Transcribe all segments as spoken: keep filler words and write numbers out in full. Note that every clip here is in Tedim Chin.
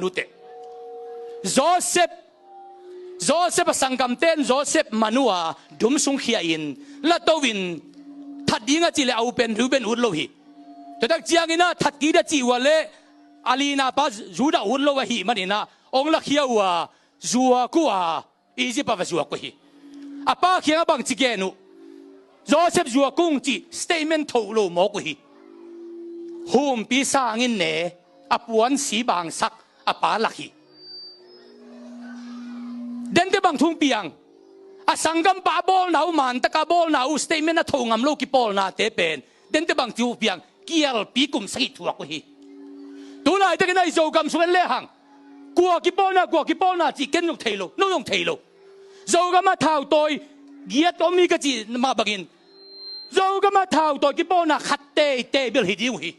nute. Joseph, Joseph a sanggamte in Joseph man uh a dum sung khia in, la to in, that ding a cih leh a u pen Reuben ut lo hi. Tua tak ciangin ah that kik a cih uh a leh a lina pa Judah ut lo ahih manin ah ong lakhia uh a, zuak uh a, Egypt ah va zuak uh hi. A pa kiangah bangci gen uh? Joseph zuak ung cih statement tho lo mawk uh hi. Humpi sangin ne, a puan si bangsak a pa lak hi. Dente bang thu ong piang? A sanggampa a bawlna uh, man taka a bawlna uh, statement a tho ngam lo kipawlnate pen dente bangci uh piang? Kialpi kum sagih thuak uh hi. Tulaitakin ah i Zogam sung en lehang, kua kipawlna, kua kipawlna cih ken zong thei lo, no zong thei lo. Zogam ah thautawi giat om hi ka cih mah bangin, Zogam ah thautawi kipawlna khat teitei bel hi ding uh hi.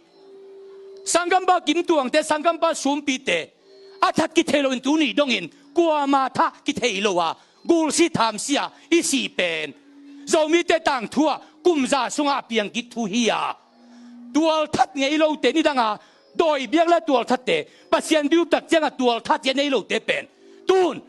Sanggampa Kim Tuangte, sanggampa Sumpite a that kithei loin tuni dongin kuama thah kithei lo a, gulsi thamsia i sih pen Zomite tangthu ah kum za sungah a piang kik thu hi a, tualthat ngei lote, nidanga dawi biak le tualthatte, Pasian biak tak ciangah tualthat zia nei lote pen tun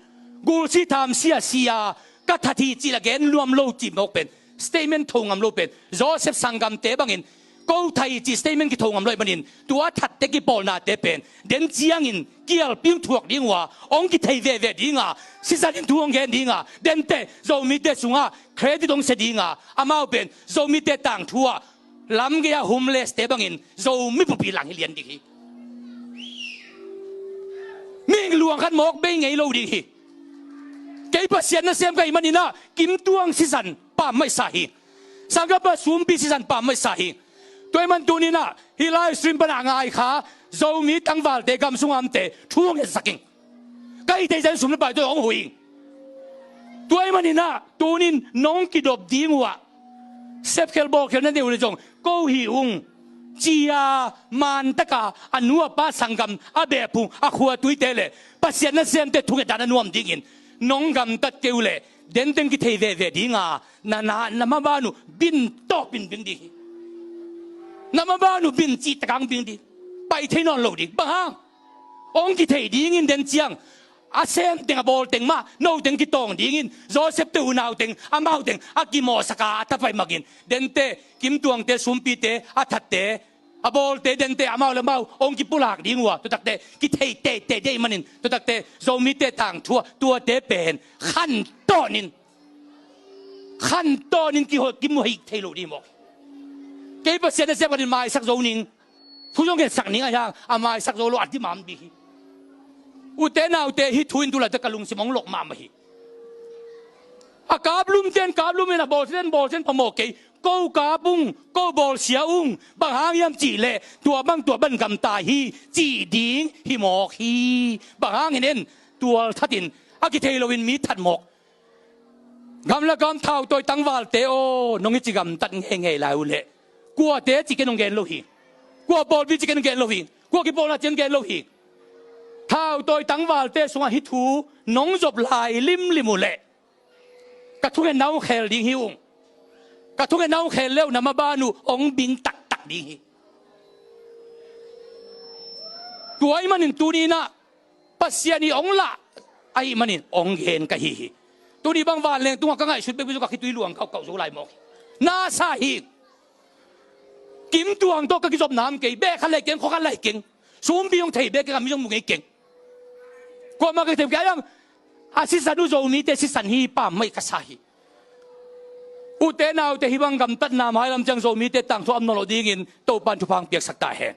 gulsi thamsia si a, ka that hi cih la gen nuam lo cih mawk pen, statement tho ngam lo pen Joseph sanggamte bangin ko thei cih statement kitho ngam lo ahih manin tua thatte kipawlnate pen den ciangin kialpi ong thuak ding uh a, ong kithei veve ding a, sisan in thu ong gen ding a, dente Zomite sungah credit ong sia ding a, amau pen Zomite tangthu ah lam gei ah homeless-te bangin Zomi pumpi lang hi lian ding hi. Mihing luang khat mawk bei ngei lo ding hi. Kei Pasian nasem ka hih manin ah Kim Tuang sisan pammaih sa hi. Sanggampa Sumpi sisan pammaih sa hi. Tua ahih man tuni-in ah hih live stream pan a ngai kha Zomi tangvalte, gam sung a omte thu hong ngetsak ing. Ka hih theih ciang sum le pai tawh hong huh ing. Tua ahih manin ah tuni-in nong kidop ding uh ah, sepkhial bawlkhial na neih uh leh zong ko hih ung ci-a, man taka a nu a pa sanggam, a beh phung, a khua a tuite le Pasian nasemte thungetdan a nuam dingin nong gamtat kei uh leh denteng kithei veve ding a, na, na, na maban uh bin tawh bin bing ding hi. Na maban uh bin cihtak hong bing ding. Pai thei nawn lo ding. Bang hang? Hong kithei dingin den ciang a semteng, a bawlteng mah, noteng kitawng dingin, Joseph-te unauteng, amauteng a kimawhsak a, a thapai makin, dente, Kim Tuangte, Sumpite, a thatte, a bawlte, dente, amau le amau hong kipulak ding uh a, tua takte kithei teitei ding ahih manin, tua takte Zomite tangthu ah tuate pen khantawnin, khantawnin kihol, kimuhih thei lo ding mawk. Kei Pasian nasem ka hih manin maisak zo ning. Thu zong ngetsak ning a hiang, a maisak zo lo a dimam ding hi. Ute naute, hih thu in tu laitak ka lungsim hong lok mahmah hi. A kaplumte in kaplum in, a bawlsiate in bawlsia in phamawh kei. Ko kap ung, ko bawlsia ung, bang hang hiam cih leh tua bang tua bang gamta hi cih ding hi mawk hi. Bang hangin en, tualthat in a kithei loin mi that mawk. Gamla gam thautawi tangvalte aw, nong i ci gamtat ngeingei lai uh leh kuate cih ken hong gen lo hi. Kua pawlpi cih ken hong gen lo hi. Kua kipawlna cih ken hong gen lo hi. Thautawi tangvalte sungah hih thu nong zop lai limlim uh leh ka thungetna hong khel ding hi ung. Ka thungetna hong khel le uh na maban uh hong bing taktak ding hi. Tua ahih manin tuni-in ah Pasian in hong lah ahih manin hong gen ka hi hi. Tuni bang vanleng tungah ka ngaihsut bekbek zong ka khitui luang kauhkauh zo lai mawk hi. Na sa hi. Kim Tuang tawh ka kizopna om kei. Beh khat lai keng, khua khat lai keng. Sumpi hong thei bek keng, a mi zong mu ngei keng. Kuamah ka thei kei a hiam? A sisan uh Zomite sisan hi, pammaih ka sa hi. Ute naute, hih bang gamtatna mailam ciang Zomite tangthu a om nawn loh dingin Topa'n thupha hong piaksak ta hen.